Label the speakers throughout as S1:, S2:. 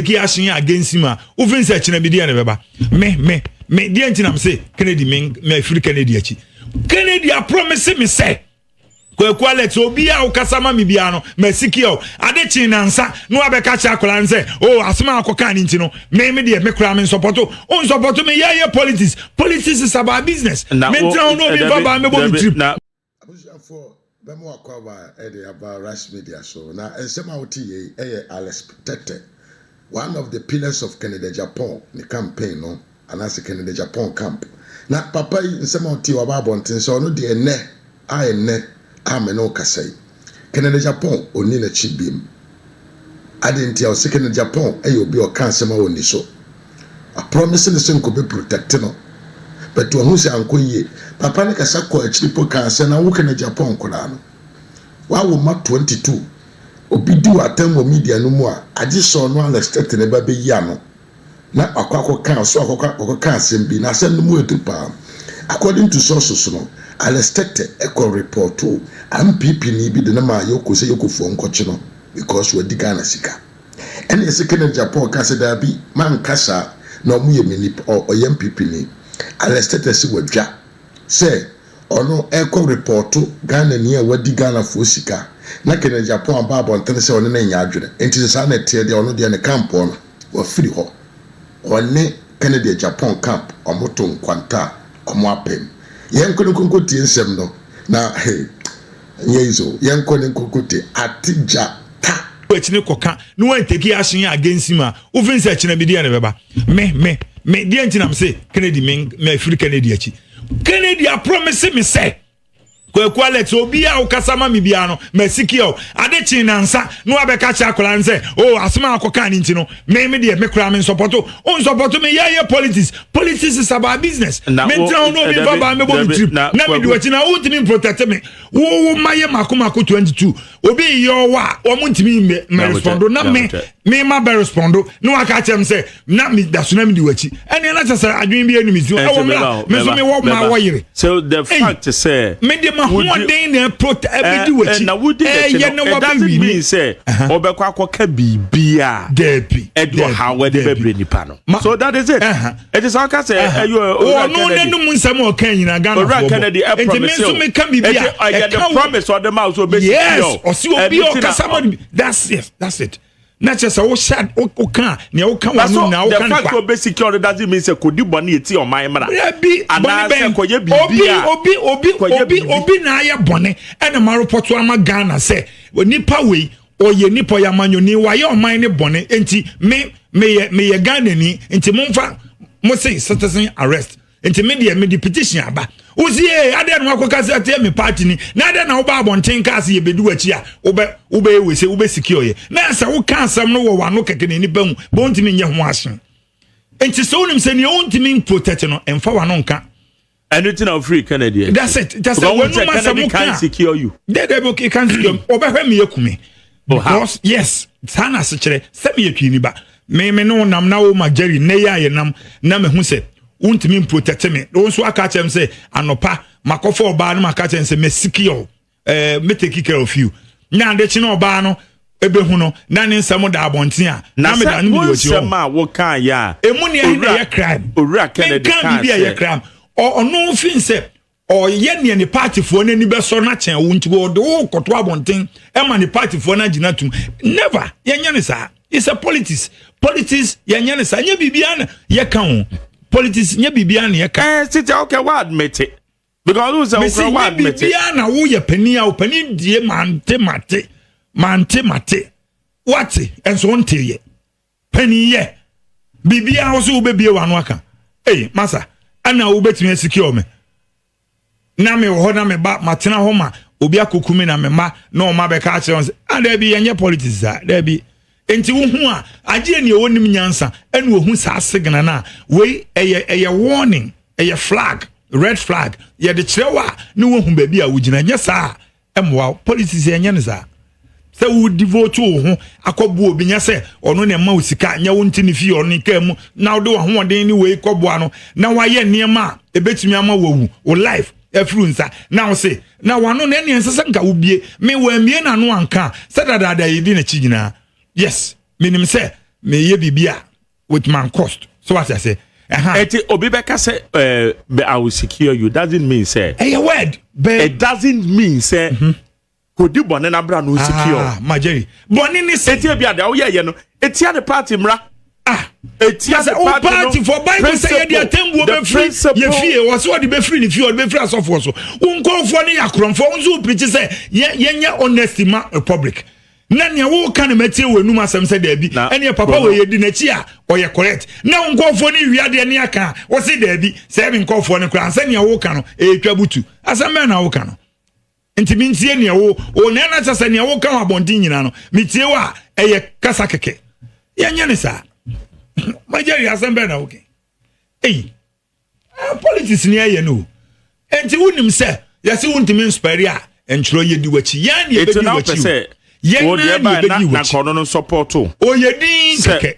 S1: take action against him a, wofin sɛ kyerɛ bi deɛ ne bɛba me deɛ nti nam se Kennedy, me firi Kennedy akyi. Kennedy a promise me sɛ, Kwaku Alex, obi a wokasa ma me biara no, masiki o. Ade kye nansa na wabɛka kyerɛ akwadaa no sɛ o asɛm a akɔka ne nti no, me deɛ, me koraa me n support o, n support me. Yɛyɛ politics. Politics is about business. Mentena ho na obi mfa baa mɛbɔ me tirim.
S2: Abusuafoɔ, bɛma wakɔ aba ɛde aba Rush Media so. Na nsɛm a wote yei ɛyɛ Alex Tete, one of the pillars of Kennedy Agyapong ne campaign no anaasɛ Kennedy Agyapong camp. Na papa yi nsɛm a wote, waba abɔnten sɛ ɔno deɛ, ɛnɛ a ɛnɛ a me ne wo kasa yi, Kennedy Agyapong ɔni n'akyi biem. Ade nti a ɔsɛ Kennedy Agyapong ɛyɛ obi a ɔka asɛm a wɔni so. A promise ne sɛ nkɔbɛ protect no, but ɔho sɛ ankɔ yie. Papa ne kasa kɔ akyiri po kaa sɛ na wo Kennedy Agyapong koraa no, wawo ma 22, obi di w'atam wɔ media no mu a, agye sɛ ɔno Alex Tete ne ba bɛyi ano na akɔ akɔka so, akɔka asɛm bi na asɛm no mu edu paa. According to sources no, Alex Tete ɛkɔ report NPP ni bi de ne ma yoko sɛ yokofoɔ nkɔkye no because wadi Ghana sika. Ɛna ɛsɛ Kennedy Agyapong ka sɛ daabi, manka saa na ɔmo yɛ mi nipa, ɔyɛ NPP ni. Alex Tete sɛ wadwa sɛ ɔno ɛkɔ report Ghana ni a wadi Ghanafoɔ sika na Kennedy Agyapong aba abɔntene sɛ ɔne ne nyɛ adwene. Nti sɛ saa na ɛteɛ deɛ, ɔno deɛ, ne camp no wafiri hɔ. Ɔne Kennedy Agyapong camp, ɔmo to nkwanta a ɔmo apɛm. Yɛnkɔ ne nkonko tie nsɛm no na hey, nyɛ yi so, yɛnkɔ ne nkonko tie ate gya ta.
S1: Akyi ne kɔka na wɔn take action against him a, wofin sɛ kyerɛ bi deɛ ne bɛba me deɛ nti nam se Kennedy, me firi Kennedy akyi. Kennedy a promise me sɛ, Kwaku Alex, obi a wokasa ma me biara no, masiki o. Ade kye nansa na wabɛka kyerɛ akwadaa no sɛ o asɛm a akɔka ne nti no, me deɛ, me koraa me n support o, n support me. Yɛyɛ politics. Politics is about business. Mentena ho na obi mfa baa mɛbɔ me tirim na mede w'akyi na wontumi protect me. Wo ma yɛ mako mako 22, obi yɛ ɔwɔ a, wɔn ntumi mɛ respond na me ma bɛ respond na waka kyerɛ m sɛ na me da so na me di w'akyi. Ɛnna ɛna kyerɛ sɛ adwene bi anim si ɛwɔ mla me nso me wɔ ma wɔ yere.
S3: So the fact sɛ
S1: me de ma hoɔden na protect ɛbɛdi w'akyi.
S3: Na wodi n'akyi no, it doesn't mean sɛ ɔbɛkɔ akɔka biribi a
S1: Dɛbi.
S3: ɛde ɔhaw ɛde bɛbrɛ nipa no. So that is it. Ɛti sɛ ɔka sɛ ɛyɛ
S1: ɔno n'anum nsɛm a ɔka nyina Ghana
S3: Owura
S1: foɔ
S3: Kennedy
S1: bɔ
S3: ɛ
S1: nti me
S3: promise
S1: nso meka biribi a
S3: ɛyɛ the
S1: ɛka wo
S3: promise ɔde ma so ɔbɛsi.
S1: Yes, ɔsi obi a ɔkasa ma no, that's it, that's it. Na kyerɛ sɛ wohyɛ woka nea woka wɔ no nyinaa
S3: the
S1: woka ne
S3: fact
S1: kwa.
S3: sɛ ɔbɛ secure doesn't mean sɛ kodi bɔne eti ɔman mmara.
S1: Bi bɔne
S3: Anaasɛ
S1: bɛn?
S3: kɔyɛ biribi
S1: obi
S3: a
S1: obi obi
S3: kɔyɛ
S1: obi
S3: biribi.
S1: Obi na ayɛ bɔne ɛna ma report ama Ghana sɛ nipa wei ɔyɛ nipa, ɔyɛ amanyɔni, wayɛ ɔman ne bɔne, nti me meyɛ Ghana ni, nti momfa mo se citizen arrest. Nti me deɛ, me de petition aba. Wosi ee adeɛ na wakɔ kasa teɛ me party ni na adeɛ na woba abɔnten kaa se yɛbɛdi w'akyi a, wobɛ wɔ sɛ wobɛ secure yɛ na sɛ woka asɛm no wɔ w'ano kɛkɛ na nipa hu bɛ wontumi nyɛ ho ahye. Nti sɛ wonim sɛ nea wontumi protect no, ɛmfa w'ano nka.
S3: Ɛno ti na ofiri Kennedy.
S1: That's it. That's it.
S3: Because
S1: Wɔnum asɛm
S3: Kennedy
S1: ka
S3: can secure you.
S1: Dɛdɛ bi okay can secure ɔbɛhwɛ mi eku mi.
S3: Oh, how?
S1: Because yes, saa na asekyerɛ sɛ mi yɛ twi ni ba me ne wo nam na wo ma Jerry ne yɛ ayɛ nam na me hu sɛ wontumi protect me. Wo nso aka kyerɛ m sɛ anɔpa makɔfɔ ɔbaa no, maka kyerɛ m sɛ me secure, me take care of you, na ade kye na ɔbaa no ebehu no na ne nsɛm da abɔnten a
S3: na
S1: na me da
S3: sɛ
S1: no
S3: wo
S1: mi di wɔkyi
S3: nsɛm
S1: hɔ
S3: a woka yɛ a
S1: emu nea ɛhe na ɛyɛ crime?
S3: Owura Kennedy
S1: Menka
S3: kaa
S1: biribi a ɛyɛ
S3: sɛ
S1: crime. Ɔno fin sɛ ɔyɛ nea ne partyfoɔ no ani bɛsɔ no akyɛn wo, nti wɔde wo kɔto abɔnten ɛma ne partyfoɔ no agyina tom. Never, yɛnyɛ ne saa. It's a politics. Politics, yɛnyɛ ne saa. Nyɛ biribiara na yɛka ho politics, nyɛ biribiara na yɛka.
S3: Sisi okay, wa admit it because wo sɛ
S1: Mesi
S3: wokura wa
S1: nyɛ
S3: admit it.
S1: biribiara na woyɛ panin a wo panin die. Mante mate, mante mate, wate ɛnso wonte yɛ panin yɛ biribiara wo so wobɛbie w'ano aka. Ei masa, ɛna wobɛtumi a secure me na mewɔ hɔ na meba matena hɔ ma obi akɔku me na me ma na ɔma bɛka akyerɛ wɔn sɛ ah, daabi, yɛnyɛ politics saa, daabi. Nti wohu a agye nea wɔnim nyansa ɛna ohu saa signal no a wei ɛyɛ warning, ɛyɛ flag, red flag yɛde kyerɛ wo a ne wohu baabi a wogyina. Nyɛ saa a ɛmmoa wo. Politics, yɛnyɛ no saa sɛ wo devote wo ho akɔboa obi. Nyɛ sɛ ɔno na ɛma wo sika, nyɛ wo nti ne fie ɔno ne kaa mu na wode w'ahoɔden ne wei kɔboa no na wayɛ nneɛma a ɛbɛtumi ama wawu, wo life afiri wo nsa na wo se na wano na ɛneɛ nsɛ sɛ nka wobie me wammie n'ano anka a sɛ dadaada yɛdi n'akyi nyinaa. Yes, menim sɛ Meyɛ biribi a with my cost so wate ase. Ɛha.
S3: Eti obi bɛka sɛ I will secure you doesn't mean sɛ.
S1: Ɛyɛ word bɛɛ.
S3: It doesn't mean sɛ. Kò di bɔnne n'abira no secure.
S1: Ah, Majeri, bɔnne ni sɛ.
S3: Eti ebi adi awo yɛ yɛ no etia ne party mra.
S1: Ah,
S3: etia ne party no
S1: party for Bible sɛ yɛde atembuo bɛfiri yɛ fie, wɔ sɛ wɔde bɛfiri ne fie, wɔde bɛfiri asɔfoɔ so. Wo nkɔɔfoɔ ne yɛ akorɔmfoɔ, wo nso wo pirikyi sɛ yɛnyɛ honesty ma public. Na nea woka no matie wɔ enum asɛm sɛ daabi, ɛneɛ papa wɔ yɛdi n'akyi a ɔyɛ correct. Na wo nkɔɔfoɔ ne wiadeɛ ne aka a wɔse daabi, sɛ ɛme nkɔɔfoɔ no koraa sɛ nea woka no ɛyɛ butu. Asɛm bɛn na woka no? Nti mentie nea wo na ɛna kyɛ sɛ nea woka wɔ abɔnten nyinaa no metie wo a ɛyɛ kasa kɛkɛ. Yɛnyɛ ne saa. Magyari, asɛm bɛn na woka? Ei, politics ni ɛyɛ no. Nti wonim sɛ yɛse wontumi nspɛre a ntwerɛ yɛdi w'akyi. Yɛn ne yɛbɛdi w'akyi.
S3: Yɛn na yɛbɛdi w'akyi. Na kɔno no support.
S1: O yɛ din kɛkɛ.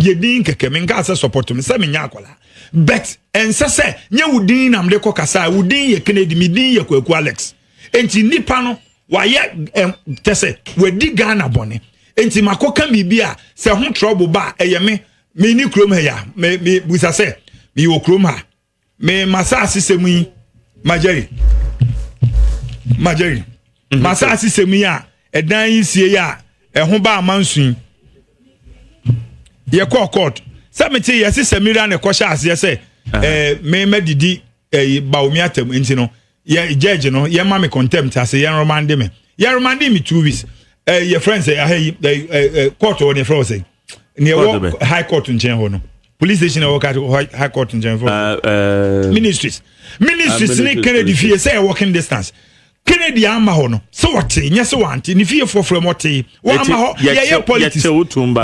S1: Yɛ din kɛkɛ. Menka sɛ support me sɛ menya akɔla. But ɛnsɛ sɛ nyɛ wo din nam de kɔ kasa. Wo din yɛ Kennedy, me din yɛ Kwaku Alex. Nti nipa no wayɛ kyɛ sɛ wadi Ghana bɔne. Nti makɔka biribi a sɛ ho trouble ba a ɛyɛ me. Me ni kurom ha ya. Me busa sɛ me wɔ kurom ha. Me masaase sɛm yi Magyari. Magyari. Masaase sɛm yi a ɛdan yi sie yi a ɛho ba ama nsu yi. Yɛkɔɔ court. Sɛ mete yɛse Samira na ɛkɔhyɛ aseɛ sɛ me madidi Bawumia atam nti no yɛ judge no yɛma me contempt ase, yɛn remand me. Yɛn remand me 2 weeks. Yɛ friend sɛ aha yi court wɔ ne yɛfrɛ wɔ sɛ ne ɛwɔ high court nkyɛn hɔ no, police station ɛwɔ high court nkyɛn fɔ Ministries ne Kennedy fie sɛ ɛwɔ walking distance. Kennedy ama hɔ no sɛ wɔte nyɛ sɛ wante ne fie foforɔ mu ɔte wɔama hɔ yɛyɛ politics.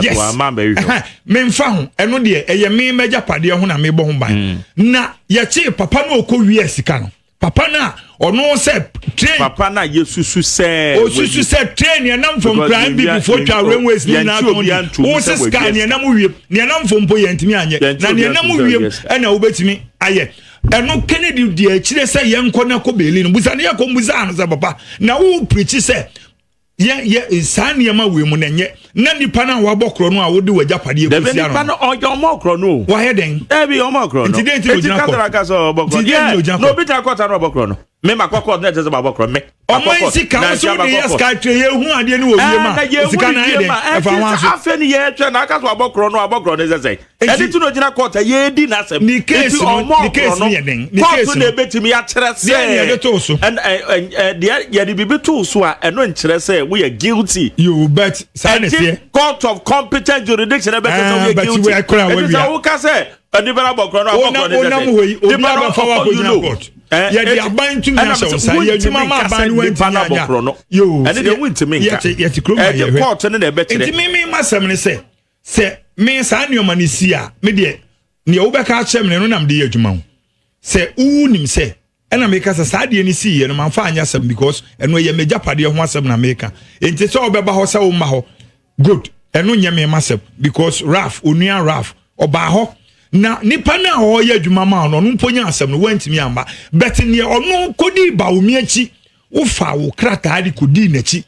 S1: Yes, memfa ho. Ɛno deɛ ɛyɛ me mɛgya padeɛ ho na mebɔ ho ban. Na yɛkye papa no ɔkɔ wie sika no, papa no a ɔno sɛ train.
S3: Papa na yɛsusu sɛ.
S1: Osusu sɛ train yɛnam fam kura NPP fo twa railways ne nyinaa tɔn di wo sɛ sika neɛnam wiem, neɛnam fam mpo yɛntumi anyɛ, na neɛnam wiem ɛna wobɛtumi ayɛ ɛno. Kennedy deɛ akyire sɛ yɛnkɔ na kɔ bail no busa ne yɛkɔ mbusa no sɛ papa na wo pirikyi sɛ yɛ yɛ saa nneɛma wei mu na nyɛ na nipa no a wabɔ korɔ no a wode w'agyapadeɛ
S3: kɔsia no. Nipa no ɔyɛ ɔmɔ korɔ no o.
S1: Wayɛ dɛn?
S3: Ɛbi ɔmɔ korɔ no.
S1: Nti den ti na ogyina
S3: kɔ? Nti kasa ɔbɔ korɔ.
S1: Nti den ti na ogyina
S3: kɔ? Na obi ta kɔta na ɔbɔ korɔ no. Me ma kɔ court na ɛkyɛ sɛ ma bɔ korɔ me.
S1: Ɔman sika wo so wode yɛ sky train, yɛhu adeɛ no wɔ wiem a sika no ayɛ dɛn ɛfa ho aso.
S3: Afei ni yɛhwɛ na aka so abɔ korɔ no, abɔ korɔ no sɛ sɛ ɛde ti na ogyina court a yɛdi n'asɛm.
S1: Ne case no, ne case no yɛ den? Ne case
S3: no na ebetumi akyerɛ sɛ
S1: deɛ ne yɛde too so.
S3: Deɛ yɛde biribi too so a ɛno nkyerɛ sɛ woyɛ guilty.
S1: You bet saa na ɛteɛ.
S3: Court of competent jurisdiction ɛbɛkyɛ sɛ woyɛ guilty. Ɛti sɛ woka sɛ nipa na bɔ korɔ no, abɔ korɔ no sɛ
S1: sɛ hɔ yi obi abɛfa wa akɔgyina court, yɛde aban tumi ahyɛ wo nsa, yɛ adwuma ma aban no wantumi anya.
S3: Yoo, ɛne deɛ wontumi nka.
S1: Yɛte kurom a yɛhwɛ
S3: court no na ɛbɛkyerɛ.
S1: Nti me ma sɛm ne sɛ me saa nneɛma no si a, me deɛ nea wobɛka akyerɛ me no nam de yɛ adwuma ho sɛ wonim sɛ ɛna meka sɛ saa adeɛ no siiɛ no mamfa anyɛ asɛm because ɛno ɛyɛ m'agyapadeɛ ho asɛm na meka. Nti sɛ wobɛba hɔ sɛ womma hɔ, good, ɛno nyɛ me masɛm because Raf, onua Raf ɔbaa hɔ na nipa no a ɔyɛ adwuma ma no, ɔno mpo nya asɛm no wantumi amba, but neɛ ɔno kɔdii Bawumia akyi, wofa wo krataa de kɔdii n'akyi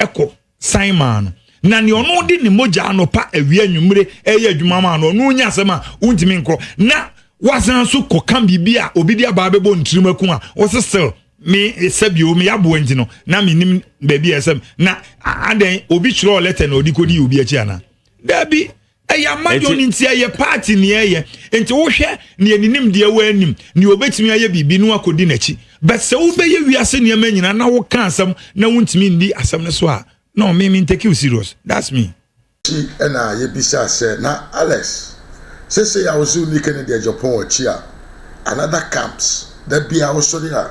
S1: ɛkɔ san maa no, na nea ɔno de ne mogya anɔpa, awia, anwummere ɛyɛ adwuma ma no, ɔno nya asɛm a wontumi nkɔ na wasan so kɔka biribi a obi de aba abɛbɔ ntirim ako a wɔsɛ still me sɛbio me aboa nti no na menim baabi a ɛsɛm na adɛn obi twerɛ letter na ɔde kɔdi obi akyi anaa daabi. Ɛyɛ amadwo no nti ɛyɛ party nea ɛyɛ nti wohwɛ nea ninim deɛ wɔ anim nea obɛtumi ayɛ biribi no akɔdi n'akyi. But sɛ wobɛyɛ wiase nneɛma nyinaa na woka asɛm na wontumi ndi asɛm no so a, no, me take you serious. That's me.
S2: Akyi ɛna yɛbisa sɛ na Alex sese a woso ni Kennedy Agyapong akyi a another camps da bia wosɔre a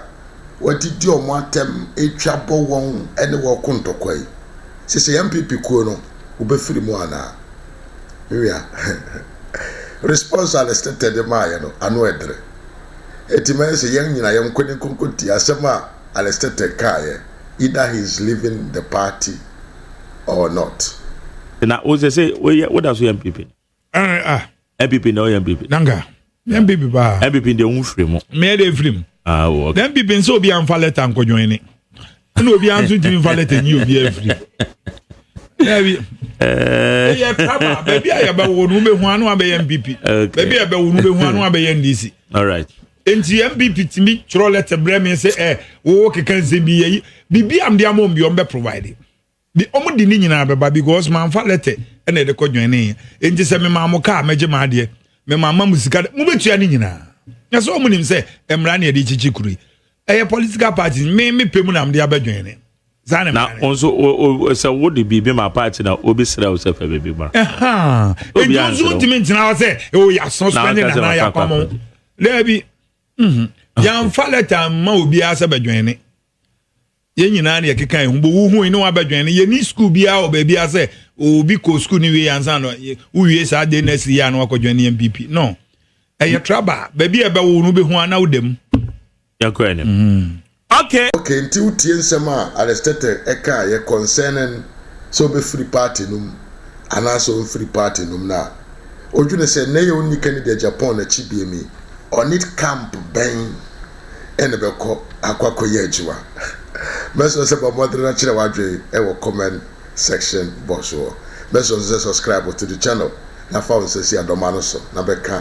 S2: wadidi ɔmo atɛm etwa bɔ wɔn ɛne wɔko ntɔkwa yi, sese NPP kuo no wobɛfiri mu anaa? Wia response Alex Tete de maayɛ no ano ɛdere eti mɛyɛ sɛ yɛn nyinaa yɛn nkɔ ne nkonko ti asɛm a Alex Tete kaayɛ, either he is leaving the party or not.
S3: Na o sɛ sɛ woyɛ woda so yɛ NPP?
S1: Ah.
S3: NPP na ɔyɛ NPP.
S1: Nanka NPP paa.
S3: NPP deɛ ohun firi mu.
S1: Mɛ de firi mu.
S3: Ah, o
S1: okay. NPP nso obi anfa letter nkɔ join ne ɛna obi nso ntumi nfa letter nyi obi afiri. Dabi. Ɛyɛ traba baabi a yɛbɛwo no wobɛhu ano abɛyɛ NPP. Baabi a yɛbɛwo no wobɛhu ano abɛyɛ NDC.
S3: All right.
S1: Nti NPP tumi twerɛ letter brɛ me sɛ ɛ wowɔ keka nsɛm bi yɛyi biribi a mde ama ɔm bi ɔm bɛ provide. Bi ɔmo de ne nyinaa bɛba because manfa letter ɛna ɛde kɔ join ne. Nti sɛ mema mo kaa mɛgye ma adeɛ, mema ma mo sika, mobɛtua ne nyinaa. Na sɛ ɔmo nim sɛ mmara ne yɛde kyikyi kuro yi. Ɛyɛ political party me pɛ mu na mde abɛ join ne. Saa ne
S3: na
S1: mmara ne.
S3: Nso sɛ wode biribi ma party na obi srɛ wo sɛ fa biribi ma. Obi
S1: Nti nso
S3: ansere wo.
S1: ntumi ntena hɔ sɛ o yà suspend
S3: Na aka sɛ
S1: nana yà
S3: waka
S1: pam
S3: akɔ.
S1: Dɛbi, yɛnfa letter mma obiara sɛ bɛdwɛn ne. Yɛn nyinaa ne yɛkeka yɛn ho bɔ wuhu yi ne wabɛdwɛn ne. Yɛn ni school biara wɔ baabi a sɛ obi kɔ school ne wie ansa no wowie saa de next year na wakɔdwɛn ne NPP no. Ɛyɛ traba, baabi a ɛbɛwo no bɛhu ana wo dɛm.
S3: Yɛnkɔ anim. Okay.
S2: Okay, nti wotie nsɛm a Alex Tetteh ɛka yɛ concerning sɛ wobɛfiri party no mu anaasɛ ɔmfiri party no mu no a, odwene sɛ nnɛ yɛ onni Kennedy Agyapong n'akyi bie mi, ɔne camp bɛn ɛna bɛkɔ akɔyɛ adwuma. Mɛsɛ sɛ bɔ mmɔdene no kyerɛ w'adwene ɛwɔ comment section box hɔ. Mɛsɛ sɛ subscribe to the channel na fa wo nsa si adɔma no so na bɛka.